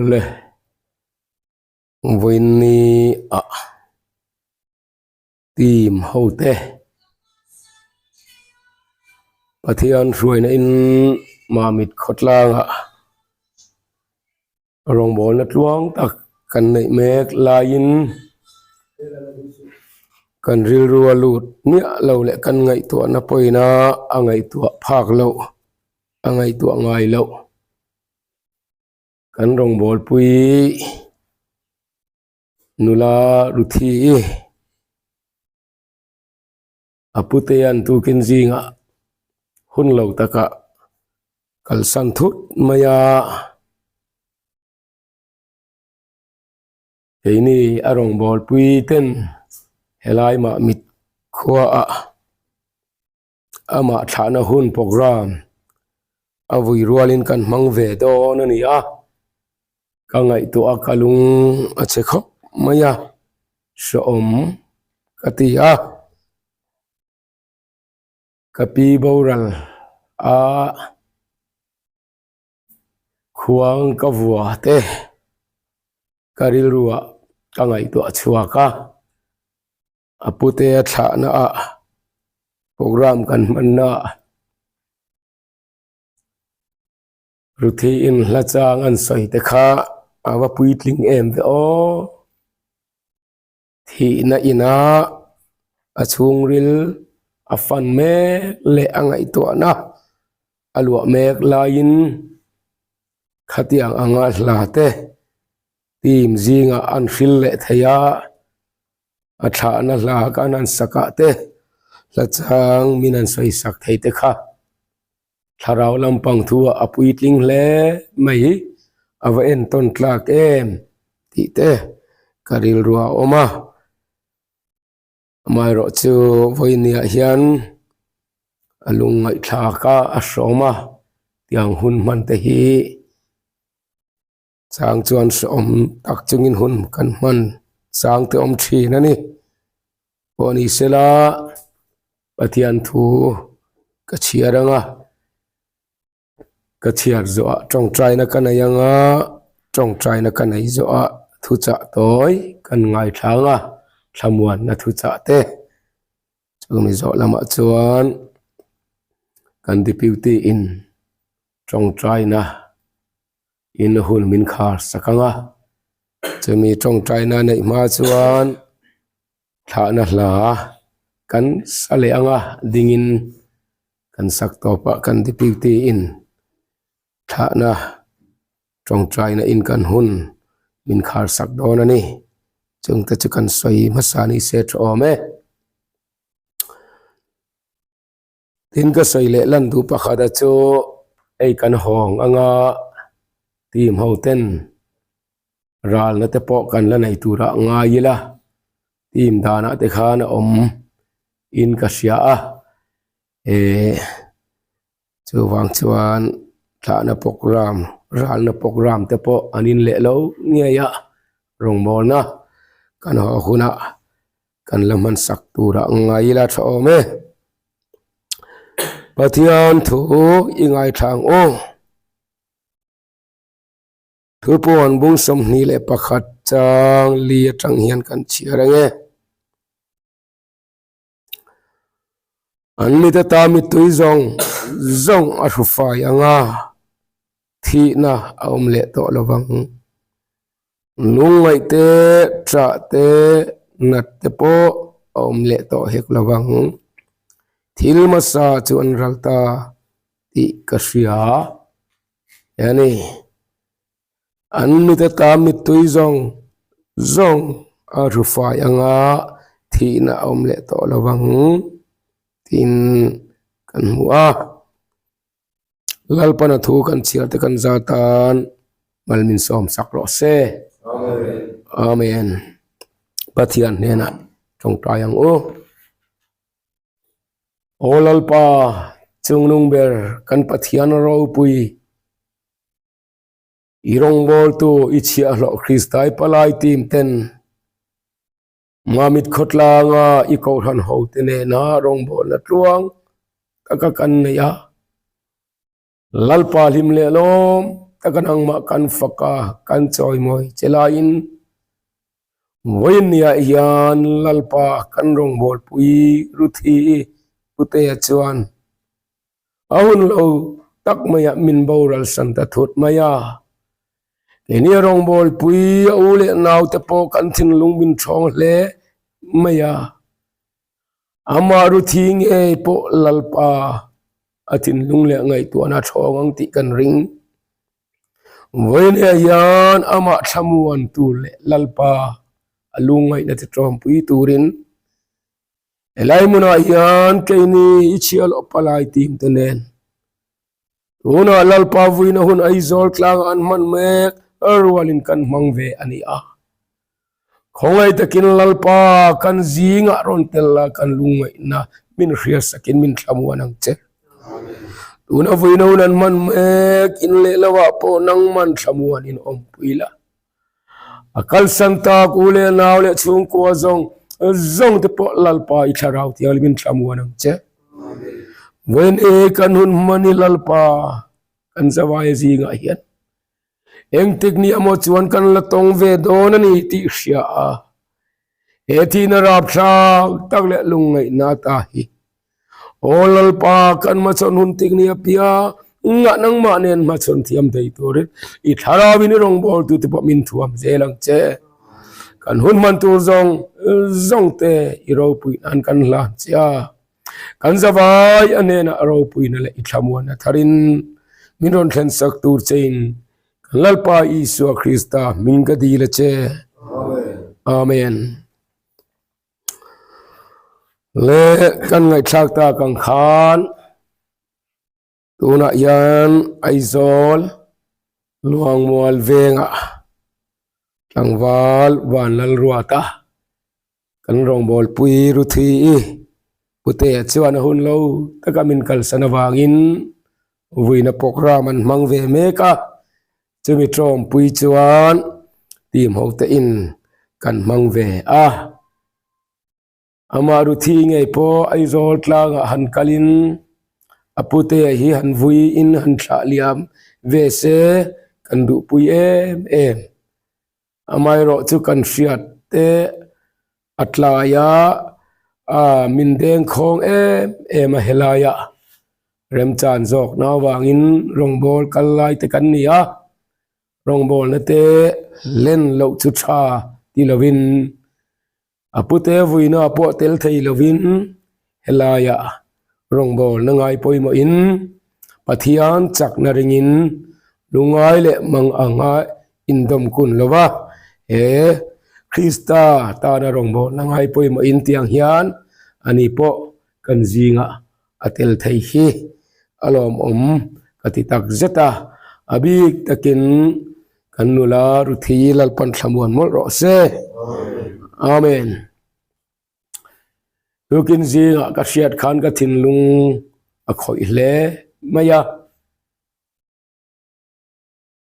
Awle, vawiinni ah team ho te Pathian hruaina in Mamit khawtlang ah Rawngbawlna tluang tak kan neih mek laiin kan rilru a lut miah lo leh kan ngaihtuahna pawina a ngaihtuah phak loh a ngaihtuah ngai loh kan rawngbawlpui nula Ruthi a putea'n tukin zingah hun lo takah kalsan thut mai a. Keini a rawngbawlpui ten helai mah mit khuaah amah thlahna hun programme a vui rualin kan hmang ve dawn a ni a, ka ngaihtuah a ka lung a che khawp mai a, hrehawm ka ti a, ka pi boral a khuang ka vua te ka rilruah ka ngaihtuah chhuak a. A pute a thlahna ah program kan hmanna ah Ruthi in hla chang an sawi te kha a va puitling em ve aw. Thihna ina a chhungril a fan mek leh a ngaihtuahna a luah mek laiin khatiang anga hla te team zingah an hril leh thei a. A thlahna hla kan han sak ah te hla chang min han sawi sak thei te kha thlarau lampang thu ah a puitling hle mai a va entawn tlak em tih te ka rilru a awm a amaherawhchu vawinia hian a lung ngaihthlak a a hrawm a tiang hun hman te hi. Chang chuan hrehawm tak chungin hun kan hman chang te awm thin a ni. Pawh ni sela Pathian thu ka chhiar ang a, ka chhiar zawhah tawngtaina ka nei ang a, tawngtaina ka nei zawhah thuchah tawi kan ngaithla ang a, thlamuanna thuchah te chumi zawh lamah chuan kan deputy in tawngtaina in hun min khar sak ang a, chumi tawngtaina neih hma chuan thlahna hla kan sa leh ang a, dingin kan sak tawpah kan deputy in thlahna tawngtaina in kan hun min khar sak dawn a ni, chungte chu kan sawi hmasa ni se tha awm e. Tin ka sawi leh lan duh pakhata chu hei kan hawng anga team ho ten ralna te pawh kan la nei turah ngai ila team danah te khan a awm in ka hria a eh chuvang chuan thlahna programme ralna programme te pawh an in leh lo ngei a rawngbawlna kan haw hunah. Kan la hmansak turah ngai ila tha awm e. Pathian thu i ngaithla ang aw. Thupuan bung 21 chang li atang hian kan chhiar ang e. An mite ta mittui zawng zawng a hru fai ang a, thihna a awm leh tawh lo vang. Lungngaih te, ṭah te, nat te pawh a awm leh tawh hek lo vang. Thil hmasa chu an ral ta tih ka hria a ni. An mit ata mittui zawng zawng a hru fai anga thihna a awm leh tawh lo vang tiin kan hmu a. Lalpana thu kan chhiar te kan zat tan mal min sawm sak rawh se. Amen. Pathian hnenah tawngtai ang u. Aw Lalpa, chungnung ber kan Pathian ropui, i rawngbawltu i chhiahhlawh Kristai palai team ten Mamit khawtlanga i kohhran hote nena rawngbawlna tluang taka kan nei a, Lalpa hlim leh lawm taka nangmah kan fak a, kan chawimawi che laiin vawiin niah hian Lalpa kan rawngbawlpui Ruthi Putea chuan a hun lo tak maiah min boral san ta thut mai a. Keini a rawngbawlpui a u leh naute pawh kan thinlung min ṭhawng hle mai a. Amah Ruthi ngei pawh Lalpa a thinlung leh ngaihtuahna ṭhawng ang tih kan ring. Vawiinah hian amah thlamuan tur leh Lalpa a lungngaihna te ṭawmpui turin helai hmunah hian keini i chhiah loh palai tim te nen tunah Lalpa vuina hun Aizawl tlangah an hman mek rualin kan hmang ve a ni a. Khawngaih takin Lalpa kan zingah rawn tel la kan lungngaihna min hriatsakin min thlamuan ang che. Tuna vuina hun an hman mek in leh lovah pawh nangman thlamuan in awmpui la. A kalsan tak u leh nau leh chhungkua zawng zawng te pawh Lalpa i thlarau thianghlim in thlamuan ang che. Vawiin e kan hun hman i Lalpa kan zavai zingah hian Engtik ni amaw chuan kan la tawng ve dawn a ni tih hria a, he thihna rapthlak tak leh lungngaihna ta hi Aw Lalpa kan hmachhawn hun tik ni apiang ngah nangmah nen hmachhawn thiam thei turin i thlarauin i rawngbawltute pawh min thuam zel ang che. Kan hun hman tur zawng zawng te i ropui nan kan hlan che a. Kan zavai a hnenah ropuina leh i thlamuanna tharin min rawn thlen sak tur chein kan Lalpa Isua Krista hming ka dil a che. Amen. Le kan ngaihthlak tak ang khan tunah hian Aizawl Luangmual vengah tlangval Vanlalruata Kan rawngbawlpui Ruthi i Putea chuan a hun lo taka min kalsan avangin vuina program an hmang ve mek a, chumi tawngpui chuan team ho te in kan hmang ve a. Amah Ruthi ngei pawh Aizawl tlangah han kalin a Putea hi han vui in han thlah liam ve se kan duhpui em em. Amaherawh chu kan hriat te a tlai a, a min deng khawng em em a helai a remchan zawk na avangin rawngbâwl kal lai te kan ni a, rawngbâwlna te len loh chu tha ti lovin A pute vuina pawh tel thei lovin helaiah rawngbawlna ngai pawimawhin Pathian chakna ringin lungngai leh mang anga indawm kun lo va, he Krista tana rawngbawlna ngai pawimawhin tiang hian ani pawh kan zingah a tel thei hi a lawmawm ka ti tak zet a, a bik takin kan nula Ruthi Lalpan thlamuan mawlh rawh se. Amen. Tukin zingah ka hriat khan ka thinlung a khawih hle mai a.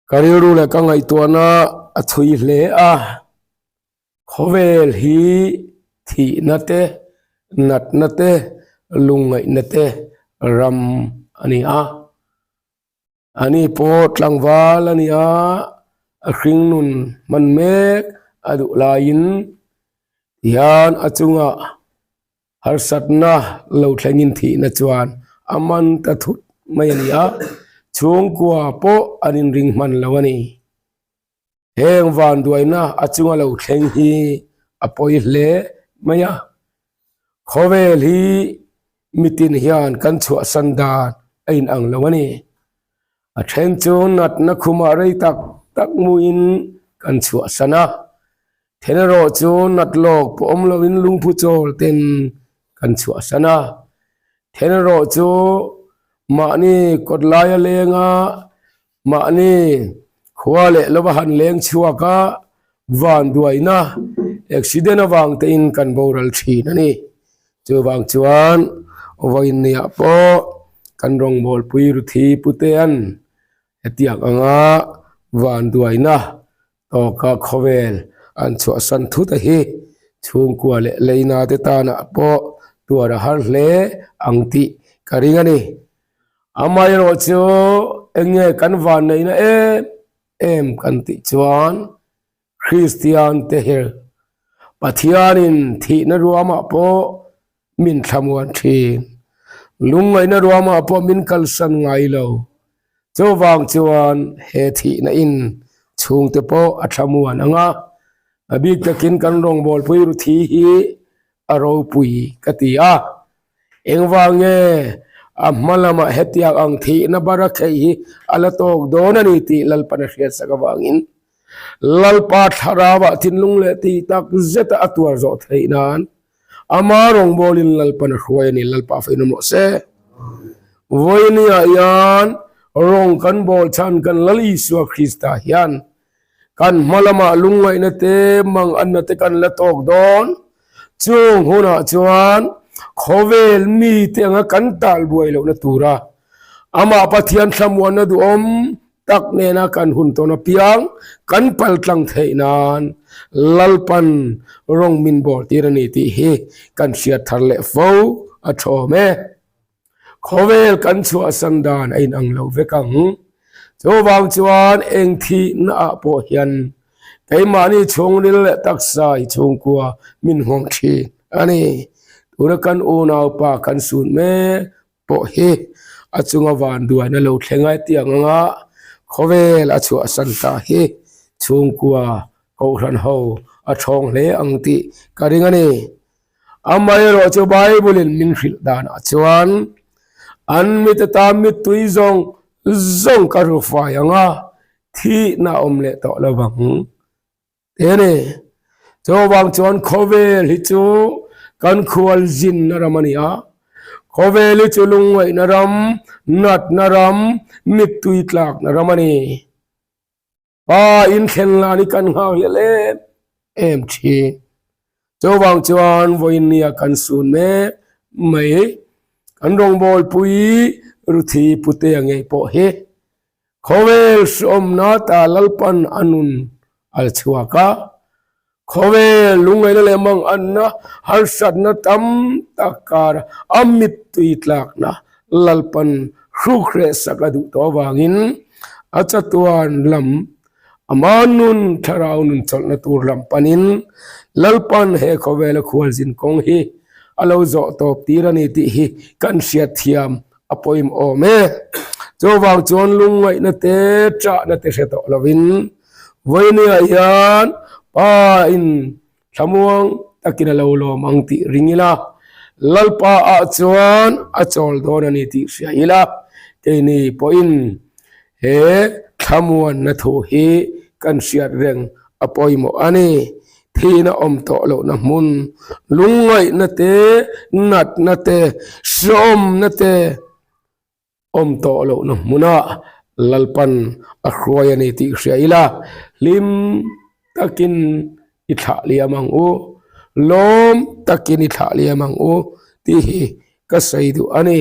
Ka rilru leh ka ngaihtuahna a chhui hle a, khawvel hi thihna te, natna te, lungngaihna te ram a ni a. Ani pawh tlangval a ni a, a hringnun hman mek a duh laiin tihian a chungah Harsatna lo thlengin thihna chuan a man ta thut mai a ni a, chhungkua pawh an inring hman lo a ni. Heng vanduaina a chunga lo thleng hi a pawi hle mai a, khawvel hi mitin hian kan chhuahsan dan a inang lo a ni. A then chu natna khumah rei tak tak hmuin kan chhuahsan a, then erawh chu nat lawk pawh awm loin lungphu chawl ten kan chhuahsan a, then erawh chu mahni kawt laia lenga mahni khua leh lova han leng chhuak a, vanduaina accident avang tein kan boral thin a ni. Chuvang chuan vawiinniah pawh kan rawngbawlpui Ruthi Putea'n hetiang anga vanduaina tawka khawvel an chhuahsan thut a hi chhungkua leh leina te tanah pawh tuar a har hle ang tih ka ring a ni. Amaherawhchu eng nge kan vanneihna em em kan tih chuan Kristian te her Pathianin thihna ruamah pawh min thlamuan thin. Lungngaihna ruamah pawh min kalsan ngai lo. Chuvang chuan he thihna in chhungte pawh a thlamuan ang a, a bik takin kan rawngbawlpui Ruthi hi a ropui ka ti a. Engvang nge a hma lamah hetiang ang thihna bara theih hi a la tawk dawn a ni tih Lalpan a hriatsak avangin Lalpa thlarauah thinlung leh tih tak zeta a tuar zawh theih nan ama rawngbawlin Lalpan a hruai a ni. Lalpa fei nawm rawh se. Vawinia hian rawng kan bawl chhan kan Lal Isua Krista hian Kan hma lamah lungngaihna te, manganna te kan la tawk dawn. Chung hunah chuan khawvel mite anga kan tal buai lohna tura amah Pathian thlamuanna duhawm tak nena kan hun tawn apiang kan paltlang theih nan Lalpan rawng min bawl tir a ni tih hi kan hriat thar leh fo a thawm e. Khawvel kan chhuahsan dan a inang lo vek ang. Chuvang chuan eng thihna ah pawh hian keimahni chhungril leh taksa i chhungkua min nghawng thin a ni. Tuna kan unaupa kan sun mek pawh hi a chunga vanduaina lo thleng ai tiang anga khawvel a chhuahsan ta hi chhungkua kohhran ho a thawng hle ang tih ka ring a ni. Amaherawh chu Bible-in min hrilh danah chuan an mite tan mittui zawng zawng ka ru fai ang a, thihna a awm leh tawh lo vang te a ni. Chuvang chuan khawvel hi chu kan khual zinna ram a ni a, khawvel hi chu lungngaihna ram, natna ram, mittui tlakna ram a ni. Pa inthlen lan hi kan nghak hlel em em thin. Chuvang chuan vawinia kan sun mek mai kan rawngbawlpui Ruthi Putea ngei pawh hi khawvel hreawmna ta Lalpan a nun a la chhuak a, khawvel lungngaihna leh manganna harsatna tam tak kara a mittui tlakna Lalpan hrukhreh sak a duh tawh avangin a chatuan lam ama nun thlarau nun chawlhna tur lam panin Lalpan he khawvela khualzin kawng hi a lo zawh tawp tir a ni tih hi kan hriatthiam a pawimawh awm e. Chuvang chuan lungngaihna te ṭahna te hre tawh lovin vawinia hian pa in Thlamuang takin a lo lawm ang tih ring ila, Lalpa ah chuan a chawl dawn a ni tih hria ila, keini pawhin he thlamuanna thu hi kan hriat reng a pawimawh a ni. Thihna awm tawh lohna hmun, lungngaihna te, natna te, hrehawmna te, Awm tawh lohna hmunah Lalpan a hruai a ni tih hria ila, hlim takin i thlah liam ang u, lawm takin i thlah liam ang u tih hi ka sawi duh a ni.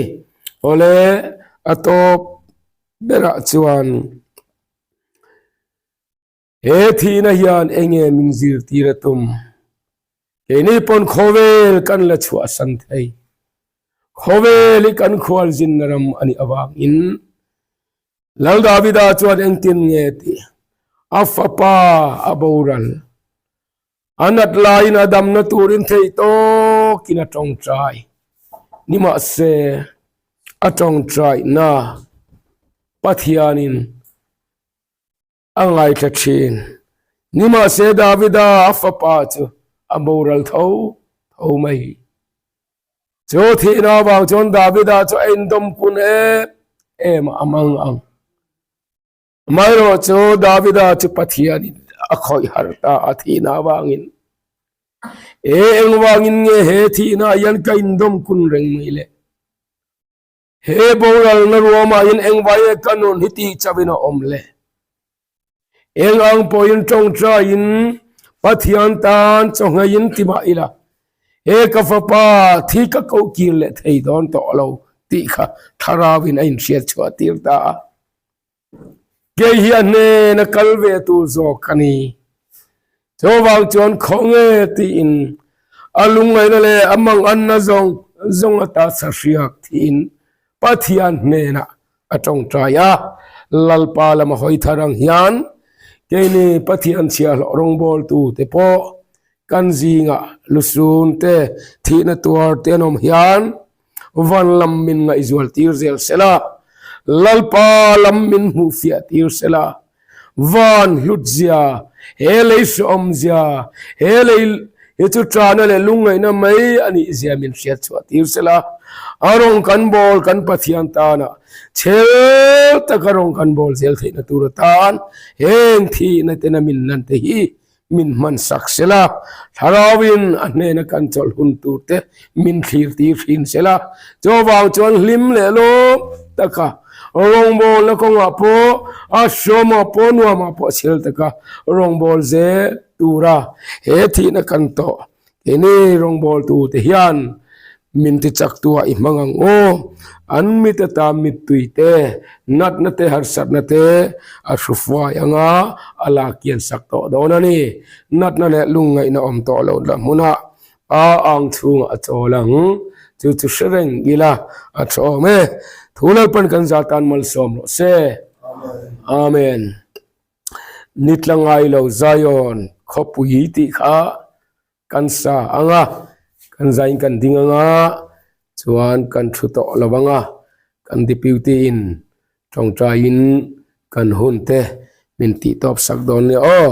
Awle, a tawp berah chuan He thihna hian enge min zirtir a tum? Keini pawn khawvel kan la chhuahsan thei. Khawvel hi kan khualzinna ram a nih avangin Lal Davida chuan engtin nge tih a fapa a boral. A nat laiin a damna turin theih tawkin a tawngtai. Nimahse, a tawngtaina Pathianin A ngaithla thin. Nimahse Davida a fapa chu a boral tho tho mai. Chu thihna avang chuan Davida chu a indawm kun em em a, a mang ang. Amaherawhchu Davida chu Pathianin a khawih harh ta a thihna avangin. E engvangin nge he thihna hian ka indawm kun reng mai le? He boralna ruamah hian engvai nge ka nun hi tih chauhin a awm le? Eng ang pawhin tawngtaiin Pathian tan chawhngeiin ti mah ila, he ka fapa thi ka koh kir leh thei dawn tawh lo tih kha thlarauin a inhriat chhuah tir ta a. Kei hi a hnena kal ve tur zawk ka ni. Chuvang chuan khawnge tiin a lungngaihna leh a manganna zawng zawng ata sahriak thiin Pathian hnenah a tawngtai a. Lalpa lama hawi thar ang hian. Keini Pathian chhiahhlawh rawngbawltu te pawh kan zingah lusun te, thihna tuar te an awm hian van lam min ngaihzual tir zel sela, Lalpa lam min hmuhfiah tir sela, van hlut zia, he lei hrehawm zia, he lei hi chu ṭana leh lungngaihna mai a nih zia min hriat chhuah tir sela, a rawng kan bawl kan Pathian tana chhel taka rawng kan bawl zel theihna tur atan heng thihna tena min lan te hi min hman sak sela, thlarauin a hnena kan chawlh hun tur te min thlir tir thin sela, chuvang chuan hlim leh lawm taka rawngbawlna kawngah pawh a hrawmah pawh nuamah pawh chhel taka rawngbâwl zel tura he thihna kan tawh Keini rawngbawltu te hian min ti chak tu ah i hmang ang aw. An mit ata mittui te, natna te, harsatna te a hru fuai ang a, a la kian sak tawh dawn a ni. Natna leh lungngaihna awm tawh loh la hmunah a ang chhungah a chawl ang. Chu chu hre reng ila a tha awm e. Thu Lalpan kan za tan malsawm rawh se. Amen. Ni tla ngai lo Zion khawpui tih kha kan sa ang a, kan zaiin kan ding ang a, chuan kan thu tawh lo ang a, kan deputy in tawngtaiin kan hun te min tih tawp sak dawn nia aw.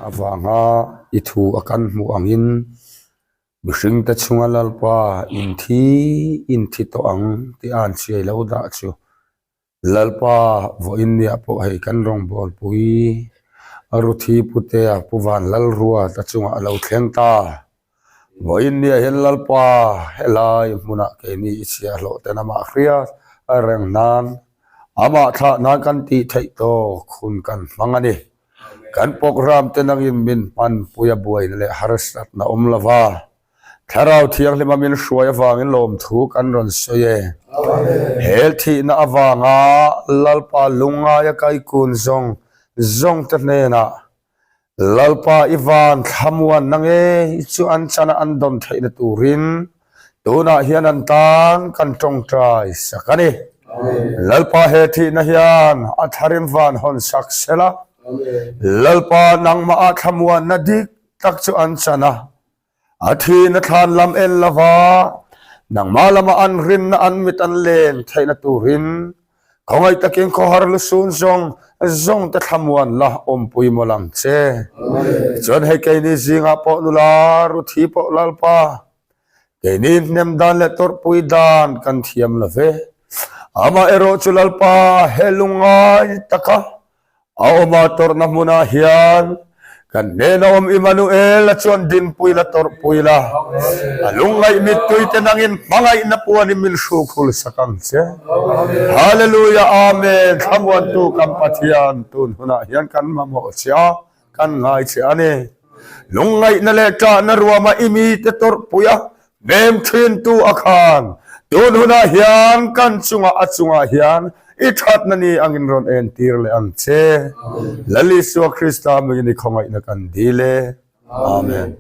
Avanga i thu a kan hmuh angin mihringte chunga Lalpa inthi inthi tawh ang tih a han chiai lo dah chu Lalpa vawiin niah pawh hei kan rawngbawlpui Ruthi Putea Pu Vanlalruat a chungah a lo thleng ta. Vawiin niah hian Lalpa helai hmunah keini i chhiahhlawh ten amah hriat a reng nan amah thlah nan kan tih theih tawk hun kan hmang a ni. Kan program te nangin min hmanpui a buaina leh harsatna awm lova Thlarau Thianghlima min hruai avangin lawmthu kan rawn sawi e. Hel thihna avanga Lalpa lungngaia kaikun zawng zawngte hnenah Lalpa i van thlamuanna ngei chu an chana an dawn theihna turin tunah hian an tan kan tawngtai sak a ni. Lalpa he thihna hian a tharin van hawn sak sela, Lalpa nangmah ah thlamuanna dik tak chu an chan a, A thihna thlan lam en lova nangmah lama an rinna an mit an len theihna turin khawngaih takin khawhar lusun zawng zawng te thlamuan la awmpui mawlh ang che. Tichuan hei keini zingah pawh nula Ruthi pawh Lalpa keini hnem dan leh tawrhpui dan kan thiam lo ve. Amaherawh chu Lalpa he lungngai taka A awma tawrhna hmunah hian kan hnena awm Immanuel-a chuan dinpui la tawrhpui la, a lungngaih mittui te nangin hmangaihna puanin min hruk hul sak ang che. Hallelujah Amen Thlamuantu kan Pathian tun hunah hian kan mamawh che a, kan ngai che a ni. Lungngaihna leh ṭahna ruama i mite tawrhpui a, Hmem ṭhintu a khan tun hunah hian kan chungah a chungah hian i ṭhatna ni angin rawn entir leh ang che. Lal Isua Krista mingin i khawngaihna kan dil e. Amen.